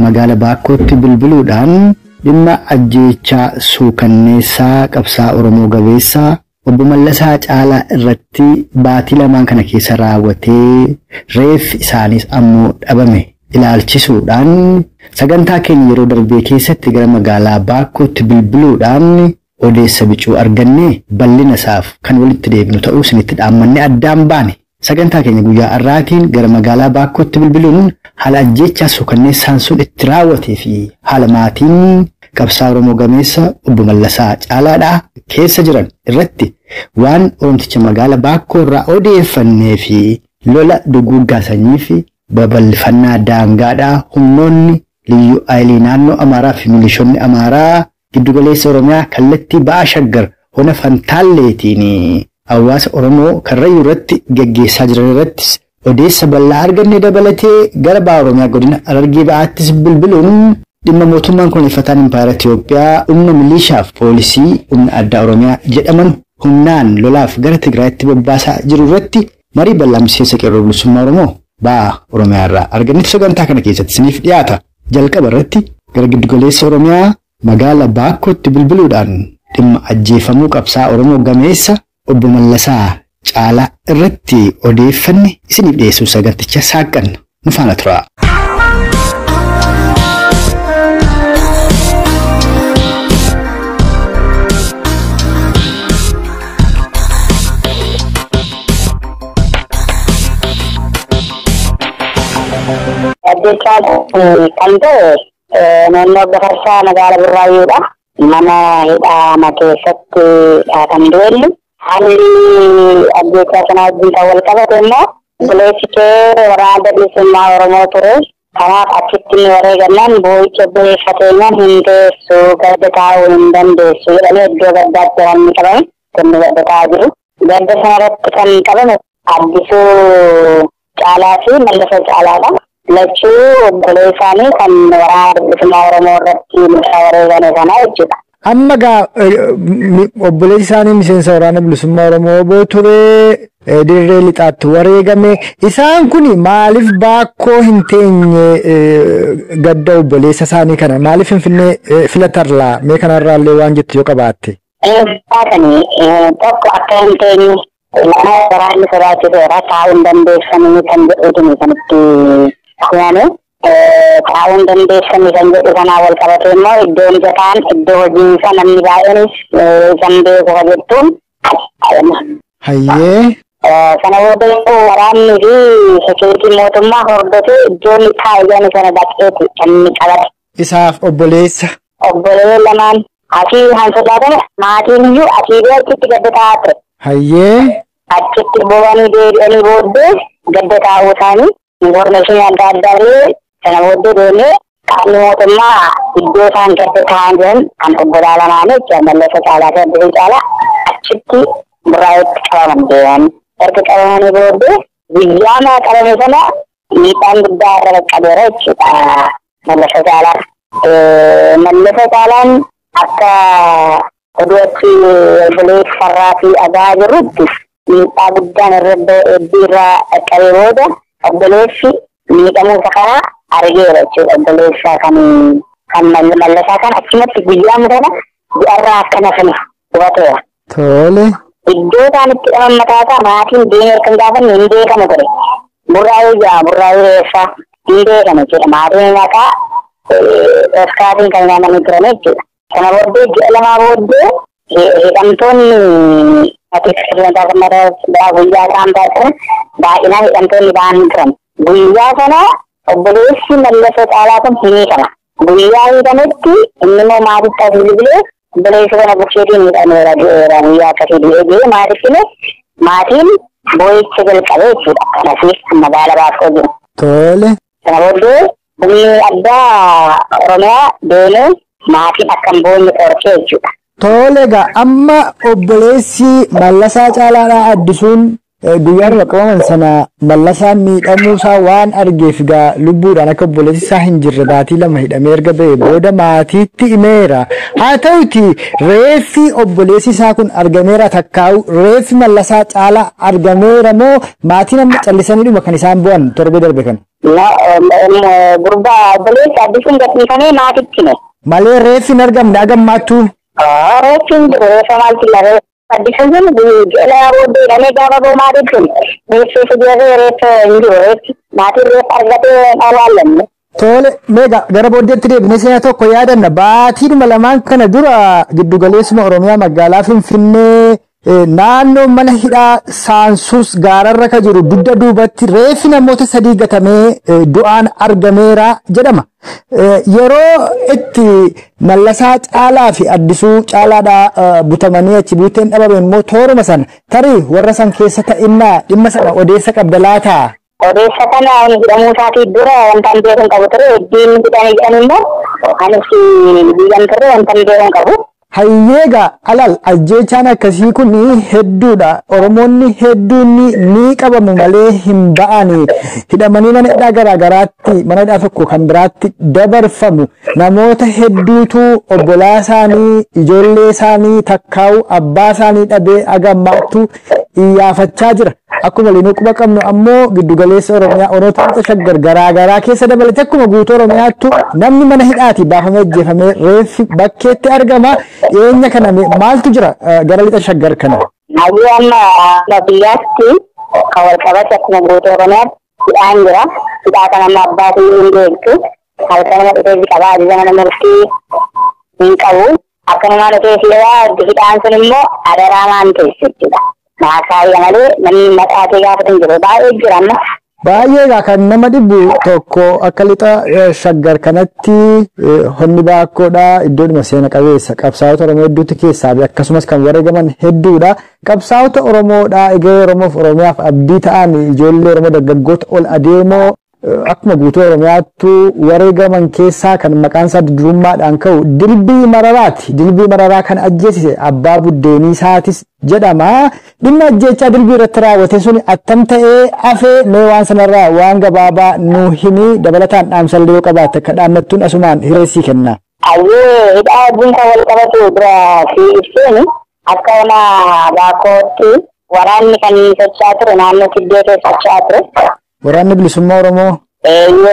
Magaala Baakkootti bilbiluudhaan dhimma ajjeechaa suukanneessaa qabsaa Oromoo gabeessaa obbo Mallasaa Caalaa irratti baatii lamaan kana keessa raawwatee reeffi isaaniis ammoo dhabame ilaalchisuudhaan sagantaa keenya yeroo darbee keessatti gara magaalaa Baakkootti bilbiluudhaan odeessa bicuu arganne bal'ina isaaf kan walitti deebinu ta'uu isinitti dhaammanne addaan baane. Sagantaa keenya guyyaa har'aatiin gara magaalaa Baakkootti bilbiluun haala ajjeechaa suukanneessaan sun itti raawwatee fi haala maatiin qabsaa Oromoo gameessa obbo Mallasaa Caalaadhaa keessa jiran irratti waan Oromticha magaala Baakkoo irraa odeeffannee fi lola duguuggaa sanyii fi babal'ifannaa daangaadhaa humnoonni liyyuu aayilii naannoo Amaaraa fi milishoonni Amaaraa giddugaleessa Oromiyaa kallattii Ba'a Shaggar hona Fantaalleetiin hawaasa Oromoo Karrayyuu irratti geggeessaa jiran irrattis odeessa bal'aa arganne dabalatee gara Ba'a Oromiyaa godina Harargee Ba'aattis bilbiluun dhimma mootummaan koloneeffataan Impaayera Itiyoophiyaa humna milishaaf poolisii humna addaa Oromiyaa jedhaman humnaan lolaaf gara Tigraayitti bobbaasaa jiru irratti marii bal'aa miseensa qeerroo bilisummaa Oromoo Ba'a Oromiyaa irraa argannetu sagantaa kana keessatti isiniif dhiyaata. Jalqaba irratti gara giddugaleessa Oromiyaa magaala Baakkootti bilbiluudhaan dhimma ajjeefamuu qabsaa Oromoo gameessa obbo Mallasaa Caalaa irratti odeeffanne isiniif dhiyeessuuf saganticha saaqanna. Nu faana turaa. Ajjeechaan kan ta'e naannoo Gafarsaa magaalaa Burraayyuudha. Mana hidhaa keessatti kan du'elli. Haalli ajjeechaa sana wajjin kan wal qabate immoo obboleessi kee waraana bilisummaa Oromoo ture. Kanaaf achitti inni wareegamnaan boo'icha obboleeffateenyaan hin teessu gadda taa'uu hin dandeessu jedhamee iddoo gaddaatti waan qabame inni gadda taa'aa jiru. Gadda sanarratti kan qabame Addisuu Caalaa fi Mallasa Caalaadha. Lachuu obbolee isaanii kan waraana bilisummaa Oromoo irratti mucaa wareegame sana jechuudha. Amma gaa obboleessi isaanii miseensa waraana bilisummaa Oromoo obbo ture dirree lixaatti wareegame. Isaan kun maaliif Baakkoo hin teenye gadda obboleessa isaanii kana maaliif Finfinnee filatarlaa mee kanarraallee waan jettu yoo qabaatte? Baatanii tokko akka hin teenye lama waraanni sodaachiseera taa'uu hin dandeessanii kan jedhuutiin kan itti himame. Taa'uu hin dandeessanii kan jedhu kanaa wal qabate immoo iddoo mijataan iddoo hojiinsa namni baay'eenis isan beeku ka jettuun Hayyee. Sana booda waraanni fi sekiuritiin mootummaa hordofee iddoo inni taa'e jedhame sana dhaqeeti kan inni qabate. Isaaf obboleessa. Obbolee lamaan asii han sodaatame maatiin iyyuu asii bee achitti gadda taa'aa ture. Hayyee. Achitti bu'anii deebi'anii booddee gadda taa'uu isaanii infoormeeshinii adda addaa illee sana booddee deemee qaamni mootummaa iddoo isaan gadda taa'an jiran kan obbolaa lamaanii jechuudha Mallasa Caalaa fi Addisuu Caalaa achitti Burraayyuutti qabaman deeman. Erga qabamanii booddee guyyaa qabame sana miidhaan guddaa irra qaqqabeera jechuudha Mallasa Caalaa. Mallasa Caalaan akka oduu achi obboleessa fi dhagaa jirrutti miidhaa guddaan irra hedduu irraa qaqqabee booda obboleessi miidhamuu isa kanaa argeera jechuudha. Obboleessa kan kan Mallasaa kan achumatti guyyaa sana du'arraa akkana sana hubateera. Tole. Iddoo isaan itti dhaban mataa isaa maatiin deemee erga hin gaafanne hin beekamu ture. Burraayuu ja'a Burraayuu eessaa hin beekamu jechuudha. Maatiin maqaa Oskaatiin kan ilaamanii turan jechuudha. Sana booddee ji'a lamaa booddee hidhamtoonni guyyaa isaan turan baay'inaan hidhamtoonni ba'anii turan. Guyyaa sana obboleessi Mallasa Caalaa kun hin hiikama. Guyyaa hiikametti inni immoo maatitti as bilbilee obboleessi kana bukkeetiin hidhameera du'eera guyyaa akkasii du'ee jedhee maatitti hime maatiin boo'icha jalqabee jechuudha. Kanasiif magaala Baakkoo jiru. Tole. Sana booddee humni addaa Oromiyaa deemee maatiin akka hin boonye dhorkee jechuudha. Tole egaa amma obboleessi Mallasaa Caalaadhaa Addisuun Guyyaa qabaman sana Mallasaan miidhamuusaa waan argeef egaa lubbuudhaan akka obboleessi isaa hin jirre baatii 2 hidhamee erga ba'e booda maatiitti himeera. Haa ta'uti reeffi obboleessi isaa kun argameera takkaa'u reeffi Mallasaa Caalaa argameera moo maatiin amma callisaniidhuma kan isaan bu'an torbee darbe kana? Gurbaa obboleessi Addisuun gadhiifamee maatiitti hime. Malee reeffi hin argamne hagammaattuu? Reeffi hin jiru, reeffa maaltu jira? Addisuun sun ji'a booddee hidhamee gaafa ba'u maatiitti hime. Reeffi ijoollee reeffa hin jiru, reeffi maatiin reeffa argatee awwaallanne. Tole, meeqa gara booddeetti deebinee seenaa tokko yaadanna. Baatiidhuma lamaan kana dura giddugaleessuma Oromiyaa magaalaa Finfinnee naannoo mana hidhaa Saansuus gaararra kan jiru dugda duubatti reeffi namoota 3 gatamee du'aan argameera jedhama. Yeroo itti Mallasaa Caalaa fi Addisuu Caalaadhaa butamanii achi buuteen dhabame immoo tooruma sana tarii warra san keessa ta'innaa dhimma sana odeessa qabda laataa? Odeessa kana hidhamuu isaatii dura wanta hin beeku hin qabu ture. Iddiin hidhamee jedhan immoo anis biyyan ture wanta hin beeku hin qabu. Hayyeega alal ajjeechaan akkasii kun hedduudha. Oromoonni hedduun ni qabamu malee hin ba'ani. Hidhamanii mana hidhaa garaagaraatti mana hidhaa tokko kan biraatti dabarfamu. Namoota hedduutu obbolaa isaanii, ijoollee isaanii, takkaa'u abbaa isaanii dhabee hagammaattu iyyaafachaa jira. Akkuma waliin quba qabnu ammoo giddugaleessa Oromiyaa Oromoota shaggar garaagaraa keessa dabalatee akkuma guutuu Oromiyaattu namni mana hidhaatii baafamee ajjeefamee reeffi bakkeetti argama. Dhiyeenya kana maaltu jira gara lixa shaggar kana? Hayyuu amma biyyaatti kan wal qabate akkuma guutuu Oromiyaatti hidhaan jira. Hidhaa kana amma abbaatiin hin beektu. Halkanuma dhufee si qabaa ajaja mana murtii hin qabu. Akkanumaan dhufee si qabaa hidhaan sun immoo adaraa maan teessu jechuudha. Maasaa malee namni maqaa kee gaafatu hin jiru. Baay'ee jira amma. Baay'ee egaa kan nama dhibu tokko akka lixa shaggar kanatti honni baakkoodha. Iddoodhuma seena qabeessa qabsaa'ota Oromoo hedduutu keessaa fi akkasumas kan wareegaman hedduudha. Qabsaa'ota Oromoodha. Egaa Oromoof Oromiyaaf abdii ta'an ijoollee Oromoo dargaggoota ol adeemoo akkuma guutuu Oromiyaattu wareegaman keessaa kan maqaan isaa dudurummaadhaan ka'u Dilbii Mararaati. Dilbii Mararaa kan ajjeesise abbaa buddeenii isaatis jedhama. Dhimma ajjeechaa dilbii irratti raawwate sun attam ta'ee hafee mee waan sanarraa waan gabaabaa nu himi dabalataan dhaamsallee yoo qabaatte akka dhaammattuun asumaan hireessii kenna. Hayyee hidhaa wajjin kan wal qabatu dura si ibseeni akka ona Baakkootti waraanni kan socho'aa ture naannoo Kibbee keessa socho'aa ture. Waraanni bilisummaa Oromoo.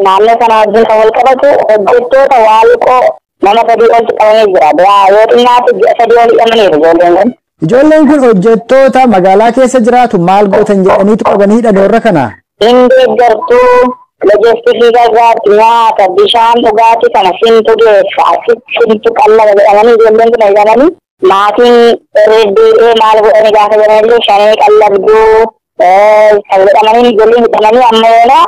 Naannoo sana wajjin kan wal qabatu hojjettoota waalqoo nama 3 oltu qabamee jira. Duraa yoo xinnaatti ji'a 3 ol hidhamaniiru ijoolleen kun. Ijoolleen kun hojjettoota magaalaa keessa jiraatu maal gootan jedhaniitu qabanii hidhan warra kana. Hin deeggartuu loojistikii gargaarti nyaata bishaan dhugaatii kana sintu geessa asitti sintu qallaba jedhamanii ijoolleen kun hidhamanii maatiin irra maal godhanii gaafa jedhanillee shanee qallabduu kan jedhamanii ijoolleen hidhamanii amma yoona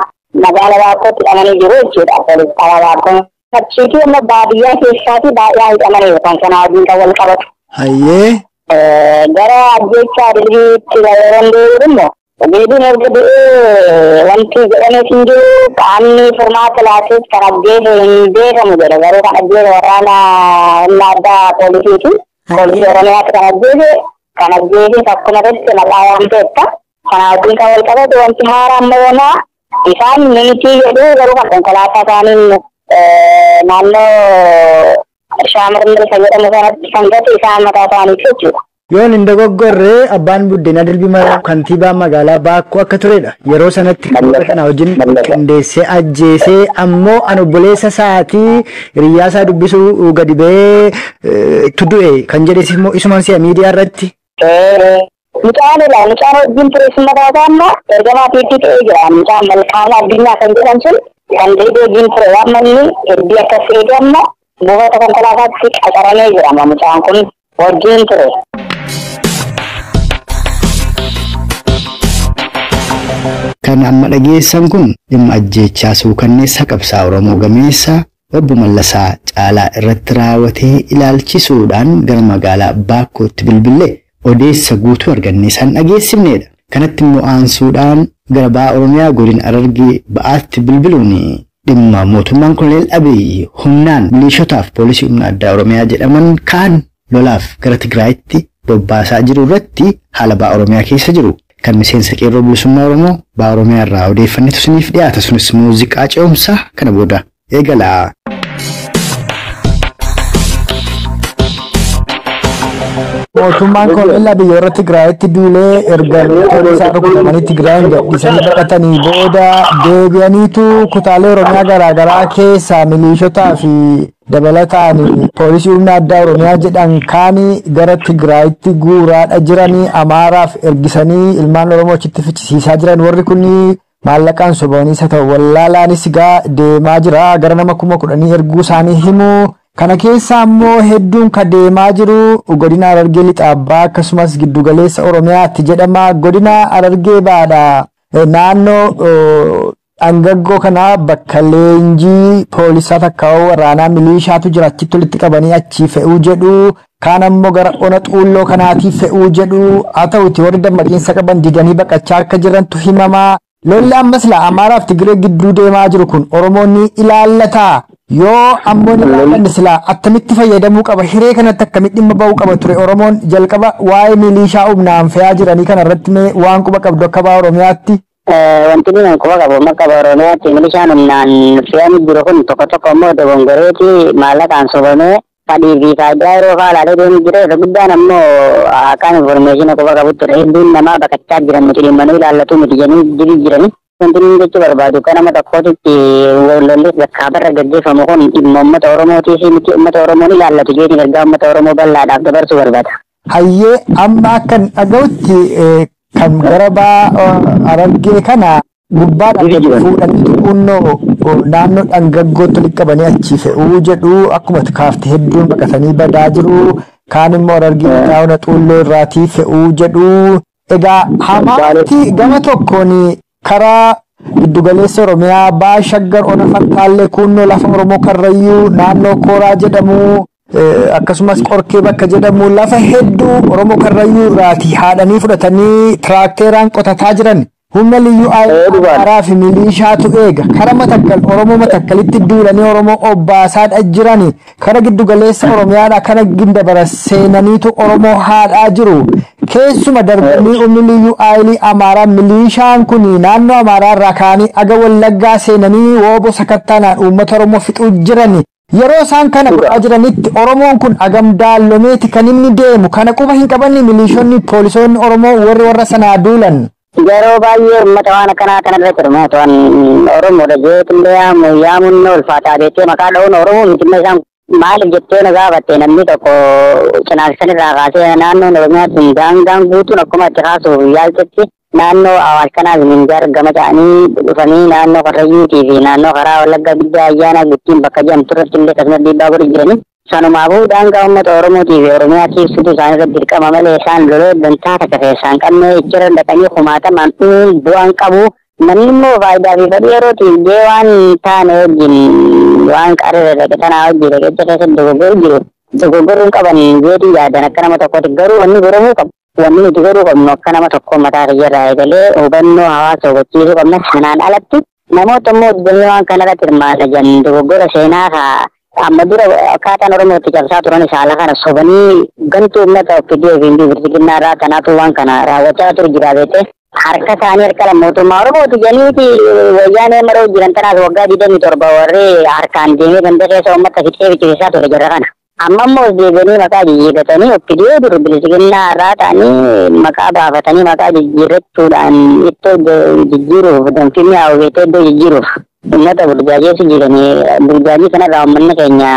magaalaa Baakkootti hidhamanii jiru jechuudha. Poolis xaabaa Baakkoon. Achiitii amma baadiyyaa keessaatii baay'ee hidhamaniiru kan sana wajjin kan wal qabatu. Hayyee. Gara ajjeechaa dilbiitti yeroo deebi'u immoo dilbiin erga du'ee wanti jedhameef hin jiru qaamni furmaata laateef kan ajjeese hin beekamu jedha. Garuu kan ajjeese waraana humna addaa poolisiiti. Poolisii Oromiyaatti kan ajjeese kan ajjeese akkuma ta'etti maqaa waamteetta. Kana wajjin kan wal qabatu wanti haaraa amma yoonaa isaan mimitii jedhu garuu kan konkolaataa isaaniin naannoo Shaamarri isa jedhamu sanatti kan gate isaan mataa isaaniiti jechuudha. Yoon hin dogoggorre abbaan buddeenaa Dilbii Mararaa kantiibaa magaalaa Baakkoo akka turedha. Yeroo sanatti kana wajjin qindeessee ajjeesee ammoo an obboleessa isaatii hiriyyaa isaa dubbisuu gadi ba'ee du'e kan jedhes immoo isumaan si'a miidiyaa irratti. Mucaan ilaa mucaan wajjin ture sun mataa isaa ammoo ergamaa fiitti ta'ee jira. Mucaan Malkaamuu Addunyaa kan jedhan sun kan dilbii wajjin ture waan manni hedduu akkas ta'eeti amma buufata konkolaataatti qacaramee jira mucaan kun wajjin ture. Kan amma dhageessan kun dhimma ajjeechaa suukanneessa qabsaa Oromoo gameessa obbo Mallasaa Caalaa irratti raawwatee ilaalchisuudhaan gara magaalaa Baakkootti bilbilee odeessa guutuu argannee isaan dhageessifnedha. Kanatti immoo aansuudhaan gara ba'a Oromiyaa godina Harargee ba'aatti bilbiluun dhimma mootummaan Koloneel Abiyyi humnaan milishotaaf poolisii humna addaa Oromiyaa jedhaman kaan lolaaf gara Tigraayitti bobbaasaa jiru irratti haala ba'a Oromiyaa keessa jiru. Kan miseensa qeerroo bilisummaa Oromoo ba'a Oromiyaa irraa odeeffannetu isiniif dhiyaata. Sunis muuziqaa ce'umsaa kana booda eegala. Mootummaan Kolonel Abiyyi warra Tigraayitti duulee erga loltoonni isaa rukutamanii Tigraayin gadhiisanii baqatanii booda deebi'aniitu kutaalee Oromiyaa garaagaraa keessaa milishotaa fi dabalataan poolisii humna addaa Oromiyaa jedhan kaanii gara Tigraayitti guuraadha jiranii Amaaraaf ergisanii ilmaan Oromoo achitti fichisiisaa jiran. Warri kun maallaqaan sobaniis haa ta'u wallaalaanis gaa deemaa jira. Gara nama 10,000 erguu isaanii himu. Kana keessa ammoo hedduun ka deemaa jiru godina Harargee Lixa Abbaa akkasumas giddugaleessa Oromiyaatti jedhama. Godina Harargee Baadhaa naannoo dhangaggoo kanaa bakka leenjii poolisaa takka waraanaa milishaatu jira, achitti walitti qabanii achii fe'uu jedhu. Kaan ammoo gara ona xuulloo kanaatii fe'uu jedhu. Haa ta'uti warri dammaqiinsa qaban didanii baqachaa akka jirantu himama. Lolli ammas laa Amaaraaf Tigiree gidduu deemaa jiru kun Oromoon ni ilaallataa? Yoo ammoo ni ilaallanne silaa attamitti fayyadamuu qaba? Hiree kanatti akkamitti dhimma ba'uu qaba ture Oromoon jalqaba waa'ee milishaa humnaan fe'aa jiranii kana irratti mee waan quba qabdu akka ba'a Oromiyaatti? Wanti inni quba qabu akka ba'a Oromiyaatti milishaan humnaan fe'anii jiru kun tokko tokko immoo dogongoreeti maallaqaan sobamee fadhii fi faayidaa yeroo fa'aa ilaalee deemuu jira. Irra guddaan ammoo akkaan informeeshinii quba qabu ture. Hedduun namaa baqachaa jiran nuti dhimmanuu ilaallatu miti jedhanii jiru jirani. Wanti inni jechuu barbaadu kan nama tokkootitti lolli bakka barra gaggeeffamu kun dhimma uummata Oromootii fi miti uummata Oromoon ilaallatu jeetiin ergaa uummata Oromoo bal'aadhaaf dabarsuu barbaada. Hayyee, amma akkan dhaga'utti kan gara ba'a Harargee kana gubbaadhaan fuudhanii xunnoo naannoo dhangaggootti walitti qabanii achii fe'uu jedhu. Akkuma kaafte hedduun baqatanii badaa jiru. Kaan immoo Harargee lixaa xuulloo irraatii fe'uu jedhu. Egaa hamaatti gama tokkoon karaa giddugaleessa Oromiyaa ba'a Shaggar ona Fantaallee kunnoo lafa Oromoo Karrayyuu naannoo Kooraa jedhamu akkasumas Qorkee bakka jedhamu lafa hedduu Oromoo Karrayyuu irraatii haadhanii fudhatanii tiraakteeraan qotataa jiran. Humna liyyuu Amaaraa fi milishaatu eega. Kara Matakkal Oromoo Matakkalitti duulanii Oromoo obbaasaadha jirani. Kara giddugaleessa Oromiyaadha kara Gindabara seenaniitu Oromoo haadhaa jiru. Keessuma darbanii humni liyyuu aayilii Amaaraa milishaan kun naannoo Amaaraa irraa ka'anii aga Wallaggaa seenanii woobo sakattaanaan uummata Oromoo fixuu jirani. Yeroo isaan kana godhaa jiranitti Oromoon kun agam daallomeeti kan inni deemu. Kana quba hin qabanni milishoonni poolisoonni Oromoo warri warra sanaa duulan. Yeroo baay'ee uummata waan akkanaa kanarra hirmaatu waan Oromoodha jeetillee yaamu yaamuun ulfaataa jettee maqaa dha'uun Oromoo mitimma isaan maaliif jettee na gaafatte namni tokko cinaaksan irraa kaasee naannoon Oromiyaa tun daangaan guutuun akkuma itti kaasuuf yaaltetti naannoo Awaash kanaas Minjaar gama ta'anii dhufanii naannoo Karrayyuutii fi naannoo karaa Wallaggaa guddaa ayyaana guttiin bakka jedhamtu irratti illee akkasumas dhiibbaa godhu jiranii. Sanumaafuu daangaa uummata Oromootii fi Oromiyaa tiibsutu isaan irratti dirqama malee isaan lolee dantaa takka keessaa hin qabne jira dhaqanii kumaatamaan dhuun bu'aan qabu. Namni immoo faayidaa fi fedhii yerootiif jee waan taane wajjin waan qarreerra dhaqe tanaa wajjin dhaqecha keessatti dogoggoru jiru. Dogoggoruun qaban jeetii yaadan akka nama tokkooti garuu wanni godhamuu qabu. Wanni nuti godhuu qabnu akka nama tokko mataa kiyyarraa eegalee hubannoo hawaasa hubachiisuu qabna. Sanaan alatti namoota immoo didanii waan kanarratti hirmaata jedhan dogoggora seenaa kaa amma dura akkaataan Oromootti cabsaa turan saala kana sobanii gantuu uummata OPDO fi Bilxiginnaa irraa kanaatu waan kana raawwachaa turu jira beekte. Harka isaanii harka mootummaa Oromooti jedhaniiti wayyaanee maroo jiran tanaas waggaa 27 warri harkaan deemee ganda keessa uummata fixee fichisiisaa ture jira kana. Amma immoo deebi'anii maqaa jijjiirratanii OPDO dur Bilxiginnaa irraa ta'anii maqaa baafatanii maqaa jijjiirrachuudhaan ittoo jijjiiruuf danfimni haawweetee iddoo jijjiiruuf uummata burjaajeessu jiranii burjaajii kanarraa uummanni keenya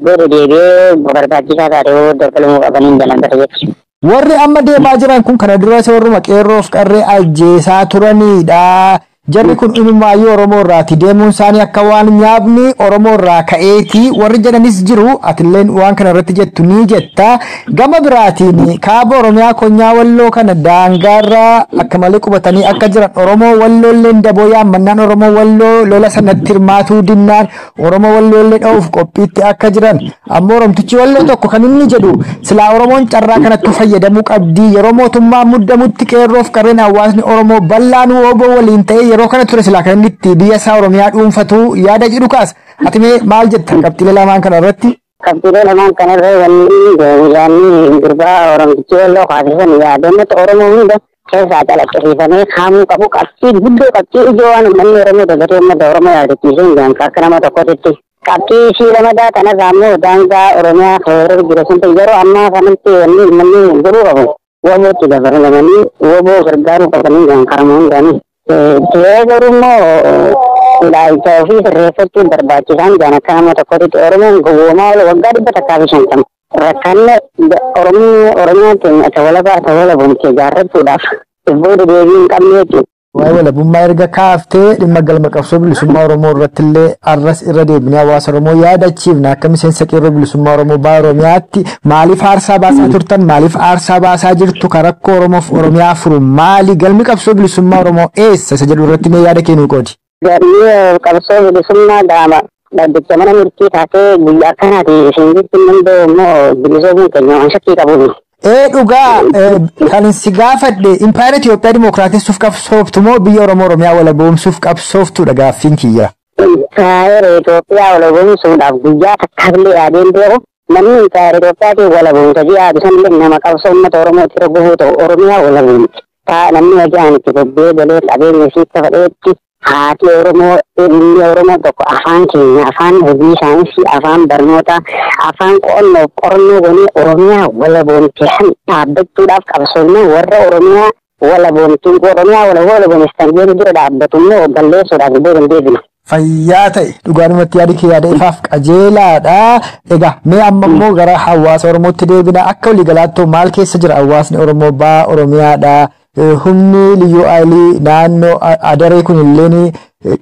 booda deebi'ee barbaachisaa taate yoo dabalamuu qabaniin jalan bara jechuudha. Warri amma deemaa jiran kun kana dura warruma qeerroof qarree ajjeesaa turanidha. Jarri kun dhumaayyuu Oromoo irraati. Deemuun isaanii akka waan nyaabni Oromoo irraa ka'eeti. Warri jedhanis jiru. Atilleen waan kana irratti jettu ni jetta. Gama biraatiin kaaba Oromiyaa konyaa Walloo kana daangaarraa akka malee qubatanii akka jiran Oromoo Walloolleen daboo yaammannaan Oromoo Walloo lola sanatti hirmaatuu dinnaan Oromoo Walloollee dha'uuf qophiitti akka jiran. Ammoo Oromtichi Walloo tokko kan inni jedhu silaa Oromoon carraa kanatti fayyadamuu qabdi. Yeroo mootummaa muddamutti qeerroof qarreen hawaasni Oromoo bal'aan obbo waliin ta'ee yeroo kana ture silaa kan inni itti biyya isaa Oromiyaa dhuunfatu yaada jedhu kaas. Ati mee maal jetta qabxiilee lamaan kana irratti? Qabxiilee lamaan kana irra wanni yaadni gurbaa Oromtichi Walloo kaasisan yaadannoo Oromoo hunda Keessaa calaqqisiifamee kaa'amuu qabu qabxii guddoo, qabxii ijoo waan uummanni Oromoo dagatee uummata Oromoo yaadachiisuu hin jiran akka nama tokkotti. Qabxii ishii lamadaa kanarraa immoo daangaa Oromiyaa heerara jira sun yeroo ammaa kanatti wanni uummanni godhuu qabu. Wobootti dabalamanii woboo gargaaruu qabanii jiran karama hundaanii. Ta'ee garuu immoo ilaalcha ofii sirreeffachuun barbaachisaan jiran akka nama tokkotti Oromoon gowwoomaa oolu waggaa 150. Rakkanne Oromiyaa keenya isa walabaa isa walabomte ijaarrachuudhaaf booda deebii hin qabne jechuudha. Waa'ee walabummaa erga kaaftee dhimma galma qabsoo bilisummaa Oromoo irratti illee arras irra deebinee hawaasa Oromoo yaadachiifna. Akka miseensa qeerroo bilisummaa Oromoo baha Oromiyaatti maaliif aarsaa baasaa turtan? Maaliif aarsaa baasaa jirtu? Kan rakkoo Oromoof Oromiyaa furu maali? Galmi qabsoo bilisummaa Oromoo eessa? Isa jedhu irratti mee yaada kennuu qoodi. Galmi qabsoo bilisummaa gaama dhaddacha mana murtii taatee guyyaa akkanaati isin jechuun danda'u immoo bilisoomuun keenya waan shakkii qabuuni. Dhugaa kan si gaafadhe impaayera Itoophiyaa dimookiraatessuuf qabsooftu moo biyya Oromoo Oromiyaa walaboomsuuf qabsooftuudha gaaffiin kiyya? Impaayera Itoophiyaa walaboomsuudhaaf guyyaa takkaafillee yaadeen beeku namni impaayera Itoophiyaatiin walaboomsa ji'a sanillee nama qabsoo uummata Oromootti irra gufuu ta'u Oromiyaa walaboomti. Namni hojii itti bobbee galee qabeenya isiitti fadheetti haati Oromoo ilmi Oromoo tokko afaan keenya afaan hojii saayinsii afaan barnootaa afaan qo'annoo qorannoo goonee Oromiyaa walaboomte san dhaabbachuudhaaf qabsoofne warra Oromiyaa walaboomtuu Oromiyaa walaboomstan jedhu dura dhaabbatu immoo balleessuudhaaf iddoo hin deebinu. Fayyaa ta'e dhugaadhumatti yaadi kee yaada ifaaf qajeelaadha. Egaa mee amma immoo gara hawaasa Oromootti deebina. Akka waliigalaatti maal keessa jira hawaasni Oromoo baha Oromiyaadha? Humni liyyuu ayilii naannoo adaree kun illee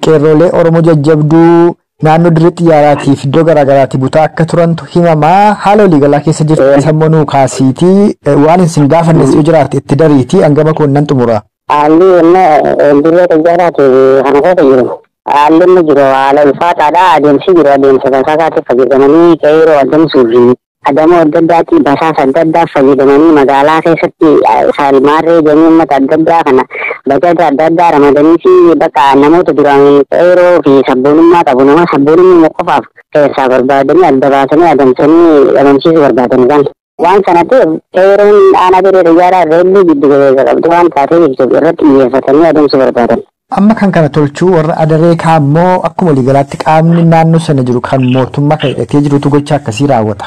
qeerrolee Oromoo jajjabduu naannoo dirree xiyyaaraatiif iddoo garaagaraatti butaa akka turantu himamaa. Haala waliigalaa keessa jirtu sammuu nuu kaasiitii waan isin gaafannes yoo jiraate itti dariitii hangama koon nan xumura. Haalli inni dirree xiyyaaraatiif kana keessa jiru. Haalli inni jiru haala ulfaataadha. Adeemsi jiru adeemsa basaasaatti fayyadamanii qeerroo adamsuu fi adamoo adda addaatti basaasa adda addaa fayyadamanii magaalaa keessatti saalmaarree jedhanii uummata adda addaa kana bajata adda addaa ramadanii fi bakka namoota duraan qeerroo fi sabboonummaa qabu nama sabboonummaa qofaaf keessaa barbaadanii adda baasanii adamsanii adamsiisuu barbaadan isaan. Waan sana ta'eef qeerroon aanaa dirree xiyyaaraa reellii giddu galeessa qabdu waan taateef irratti xiyyeeffatanii adamsuu barbaadan. Amma kan kana tolchuu warra adaree kaammoo akkuma waliigalaatti qaamni naannoo sana jiru kan mootummaa kan hidhatee jirutu gocha akkasii raawwata.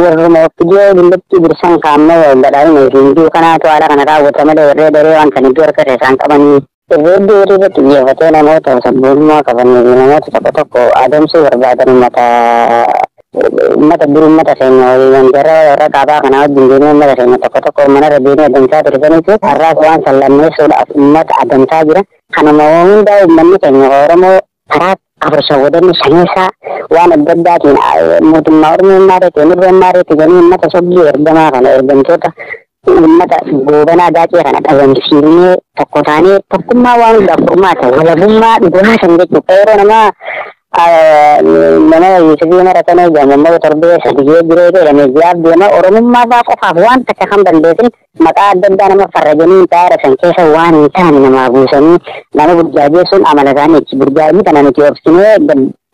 Warruma okkijoo dullatti dursan kaammoo badhaadhina isin kanaatu haala kana raawwata malee warree adaree waan kana iddoo harka isaan qabanii. Irreeddi horii irratti xiyyeeffatee namoota sabboonummaa qabanii fi namoota tokko tokko adamsuu barbaadan uummata dur uummata keenya waliin gara warra kaabaa kanaa wajjin deemee uummata keenya tokko tokko manarra deemee adamsaa tursaniitu har'aas waan sallammeessuudhaaf uummata adamsaa jira. Kanuma hundaa uummanni keenya Oromoo karaa afur shawwadanni shaneessaa waan adda addaatiin mootummaa Oromummaa ta'e nurrummaa ta'e jedhanii uummata sobdii ergamaa kana ergamtoota uummata goobanaa daacee kana dhabamsiifnee tokko taanee tokkummaa waan hundaaf furmaata walabummaa dhugaa san jechuudha. Qeerroo namaa nama Yuusufii maratanii jedhamu torbee sadii jiree jedhame ji'aaf deema Oromummaa fa'aa qofaaf waan takka kan balleessin maqaa adda addaa nama farrajanii xaara san keessa waan hin taane namaa buusanii nama burjaajeessuun amala isaaniiti. Burjaajii kana nuti obsinee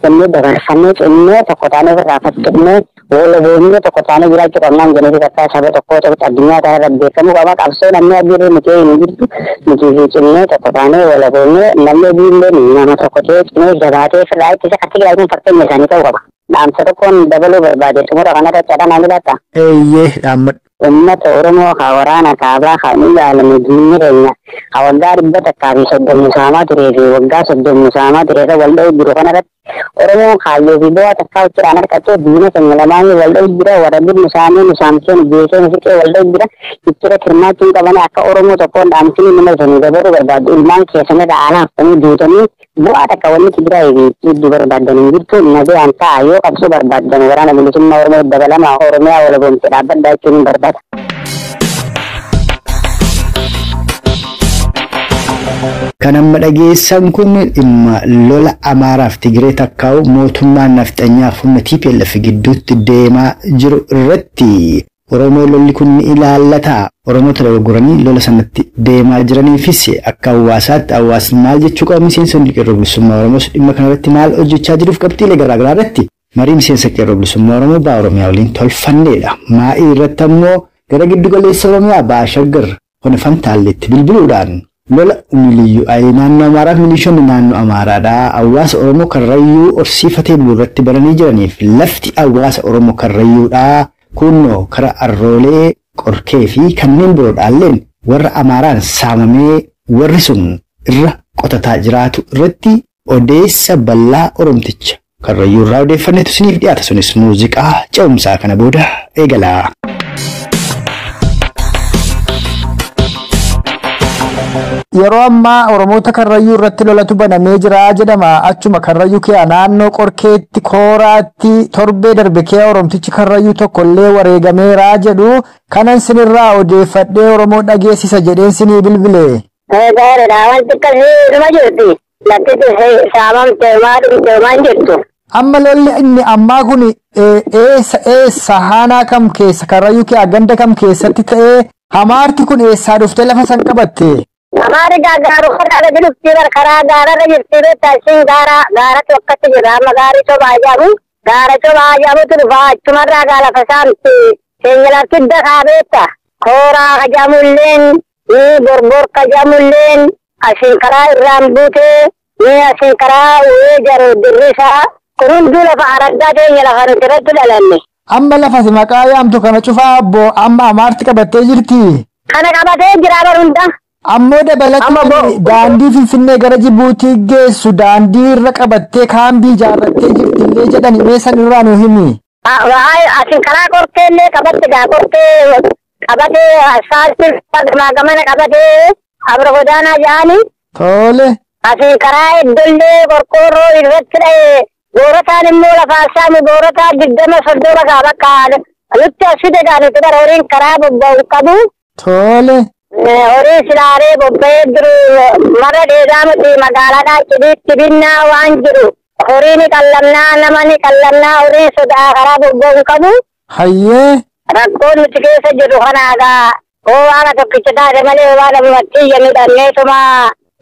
jennee dabarfannee cinnee tokko taanee ofirraa faccifnee walaboonnee tokko taanee jiraachuu qabnaan jedhanii takka saba tokkoo tokkotti addunyaa kanarra beekamuu qaba. Qabsoo namni adiirra nuti hin jirtu nuti fi cinnee tokko taanee walaboonnee namni adiillee nama tokko ta'ee cimee jabaatee ofirraa ittisa kan Tigraay fakkeenya isaanii ta'uu qaba. Dhaamsa tokkoon dabaluu barbaade xumura kanarratti cadhaa ni laata? Eeyyee dhaammadhu. Uummata Oromoo ka waraana kaabaa kan ilaalame diinni keenya ka waggaa 130 saamaa turee fi waggaa 30 saamaa turee kan wal dha'u jiru kanarratti Oromoon kaayyoo fi bu'aa takkaa hojjetaan harkatee diina keenya lamaanii wal dha'u jira warra dur nu saamee nu saamsee nu jeesee nu fixee wal dha'u jira ittira hirmaachuun qabanii akka Oromoo tokkoon dhaamsanii nama isanii dabaluu barbaadu ilmaan keessanirra alaaftanii duutanii bu'aa takka wanni Tigraay fi iddoo barbaadan hin jirtu nagayaan ta'a yoo qabsoo barbaadan waraana bilisummaa Oromoo dabalamaa Oromiyaa walaboomte dhaabbadhaa jechuun hin barbaada. Kan amma dhageessan kun dhimma lola Amaaraaf Tigree takkaa'u mootummaan nafxanyaaf humna TPLF gidduutti deemaa jiru irratti Oromoo lolli kun ni ilaallata. Oromoota dogoggoranii lola sanatti deemaa jiraniifis akka hawaasaatti hawaasni maal jechuu qaba miseensonni qeerroo bilisummaa Oromoos dhimma kanarratti maal hojjechaa jiruuf qabxiilee garaagaraa irratti marii miseensa qeerroo bilisummaa Oromoo ba'a Oromiyaa waliin tolfanneedha. Maa'ii irratti ammoo gara giddu galeessa Oromiyaa ba'a Shaggar Ona Fantaalleetti bilbiluudhaan lola Liyyuu naannoo Amaaraa fi milishoonni naannoo Amaaraadhaa hawaasa Oromoo Karrayyuu horsiifatee bulu irratti baranii jiraniif lafti hawaasa Oromoo Karrayyuudhaa kunnoo karaa Arroolee, Qorkee fi kanneen biroodhaalleen warra Amaaraan saamamee warri sun irra qotataa jiraatu irratti odeessa bal'aa Oromticha Karrayyuu irraa odeeffannetu isiniif dhiyaata. Sunis muuziqaa ce'umsaa kana booda eegala. Yeroo ammaa Oromoota Karrayyuu irratti lolatu banamee jira jedhama. Achuma Karrayyuu kee naannoo Qorkeetti, Kooraatti torbee darbe kee Oromtichi Karrayyuu tokkollee wareegameera jedhu. Kanan sinirraa odeeffadhee Oromoo dhageessisa jedheen sinii bilbile. Gaariidha. Wanti akkasii dhuma jirti. Lafti saamamte maa dhumte maan jirtu. Amma lolli inni ammaa kun eessa eessa haanaa kam keessa Karrayyuu kee ganda kam keessatti ta'ee Amaarti kun eessaa dhuftee lafa san qabatte? Amaarri gaagaaru karaa irra jirti karaa gaararra jirti beektaa ishiin gaara gaaratti wakkatti jira amma gaarii cobaa jedhamu gaara cobaa jedhamutu dhufa achumarraa gaa lafa saamti seenyalatti dakaa beekta kooraa kajamulleen ni borbor kajamulleen asiin karaa irraan buutee ni asiin karaa uwwee jaru dirrisaa kun hunduu lafa araddaa teenya lafa nuti irratti dhalanne. Amma lafa maqaa yaamtu kana cufaa abbo amma Amaarti qabattee jirti. Kana qabatee jira bar hunda. Ammoo dabalataan daandii Finfinnee gara Jibuutii geessu daandii irra qabattee kaambii ijaarrattee jirti illee jedhani mee san irraa nu himi. Asin karaa qorkee illee qabatte gaa qorkee qabatee asfaaltii gamaa gamana qabatee abra godaanaa jedhani. Tole. Asin karaa iddollee qorqoorroo irratti dha'ee boorataan immoo lafa saamu boorataa 20-30 gaa bakka nutti as fide gaa nuti bara horiin karaa bobba'u qabu. Tole. Horii silaaree bobba'ee jiru marra dheedaa miti magaalaadhaa cidiitti binnaa waan jiru. Horii ni qallamnaa nama ni qallamnaa horiin sodaa karaa bobba'u qabu. Hayyee. Rakkoon nuti keessa jirru kanaagaa hoo waaqa tokkicha taate malee waa lamatti midhanneetuma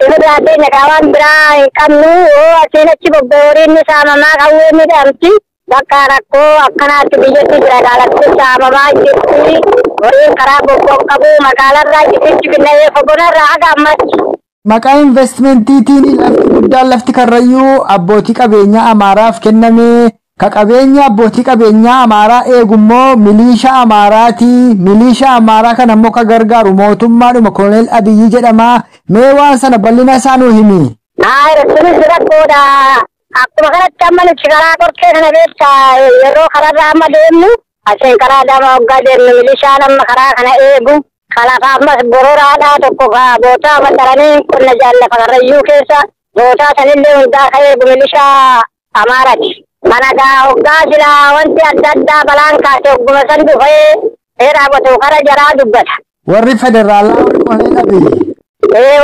irraa teenya kaa waan biraa hin qabnu hoo asiin achi bobba'e horiin ni saamamaa qawwee ni dhamti. Bakka rakkoo akkanaatti biyyatti jira gaalatti saamamaa jirti. Horiin karaa bobba'u qabu magaalarraa jirutti binnee fogonarraa haga ammatti. Maqaa investmentiitiin lafti guddaan lafti Karrayyuu abbootii qabeenyaa Amaaraaf kenname. Ka qabeenya abbootii qabeenyaa Amaaraa eegummoo milishaa Amaaraati. Milishaa Amaaraa kana immoo ka gargaaru mootummaadhuma Koloneel Abiyyi jedhama. Mee waan sana bal'ina isaa nuu himi. Sunis rakkoodha. Akkuma kanatti amma nuti karaa qorkee kana beektaa yeroo kararraa amma deemnu asiin karaa dama hoggaa deemnu milishaan amma karaa kana eegu kalafa ammas bororaadhaa tokko bootaa maxxaranii qonna jaallafa Karrayyuu keessa bootaa sanillee hundaa ka eegu milishaa Amaaraati. Kana gaa hoggaa silaa wanti adda addaa balaan kaase hogguma san dhufee raawwatu kara jaraa dubbata. Warri federaalaa warri Koloneel Abiyyi.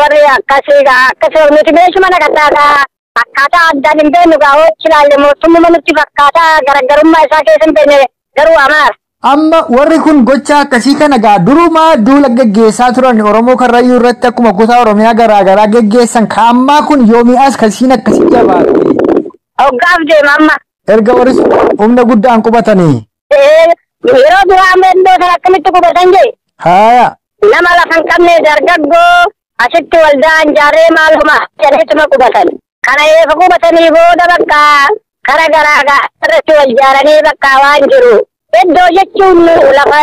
Warri akkasii gaa akkasii nuti meeshuma naqataa gaa akkaataa addaan hin beeknu gaa hoochi ilaalle mootummaa nutti fakkaataa garaagarummaa isaa keessa hin beekne garuu Amaara. Amma warri kun gocha akkasii kana gaa durumaa duula geggeessaa turan Oromoo Karrayyuu irratti akkuma kutaa Oromiyaa garaagaraa geggeessan kaammaa kun yoomii as kasiin akkasii jabaate. Hoggaaf deema amma. Erga warri humna guddaan qubatanii. Yeroo duraa amma iddoo sana akkamitti qubatan jee? Haaya. Nama lafa hin qabne dargaggoo asitti waldaan jaarree maaluma jedheetuma qubatan. Kana eega qubatanii booda bakka kara garaa irratti wal jaaranii bakka waan jiru. Iddoo jechuun lafa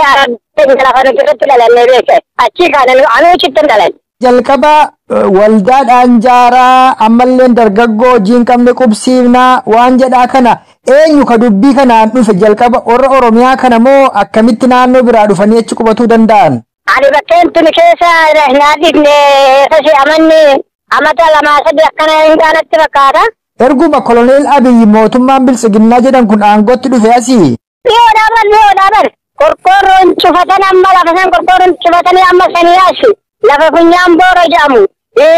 lafa nuti irratti dhalannee beeke. Achii kana anuu achitti hin dhalanne. Jalqaba waldaadhaan jaaraa ammallee dargaggoo hojii hin qabne qubsiifnaa waan jedhaa kana eenyu ka dubbii kanaan dhufe jalqaba warra Oromiyaa kana moo akkamitti naannoo biraa dhufanii achi qubatuu danda'an? Ani bakkeen tuni keessa nyaadhifne eessasi amanni amata 2-3 akkana hin gaanatti fakkaata. Erguma Koloneel Abiyyi mootummaan Biltsiginnaa jedhan kun aangootti dhufe asii. Dhiyoodhaa bar dhiyoodhaa bar qorqoorroon cufatan amma lafa san qorqoorroon cufatanii amma sanii asi. Lafa funyaan boora jedhamu,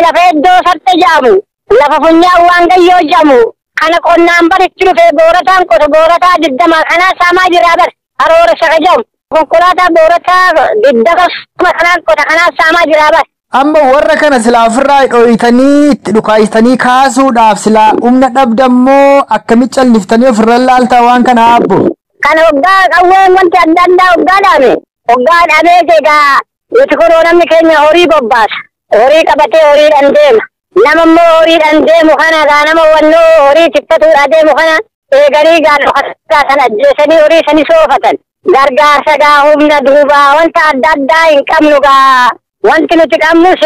lafa iddoo sarxe jedhamu, lafa funyaan waangayyoo jedhamu, kana qonnaan baritti dhufee boorataan qotu boorataa 20 kanaa saamaa jira bar haroora shaka jedhamu. Konkolaataa boorataa 20 kanaan qota kanaa saamaa jira bar. Amma warra kana silaa ofirraa dhoyitanii itti dhukaayitanii kaasuudhaaf silaa humna dhabdammoo akkamitti calliftanii ofirra laaltaa waan kana abbo? Kana hoggaa qawween wanti adda addaa hoggaa dhaame. Hoggaa dhaamee egaa Nuti kunoo namni keenya horii bobbaasa. Horii qabatee horiidhaan deema. Nama immoo horiidhaan deemu kana gaa nama wannoo horii tiffatuudhaa deemu kana eeganii gaa dhokkataa sana ajjeesanii horii sani soofatan. Gargaarsa gaa humna duubaa wanta adda addaa hin qabnu gaa wanti nuti qabnus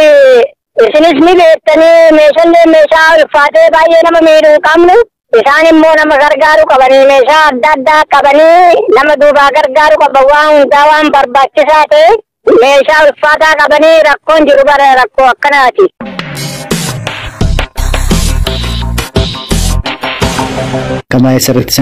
isinis ni beektanii meeshaalee meeshaa ulfaatee baay'ee nama miidhuu hin qabnu. Isaan immoo nama gargaaru qabanii meeshaa adda addaa qabanii nama duubaa gargaaru qaban waan hundaa waan barbaachisaa ta'e meeshaa ulfaataa qabanii rakkoon jiru bara rakkoo akkanaati. Kamaa sirriitti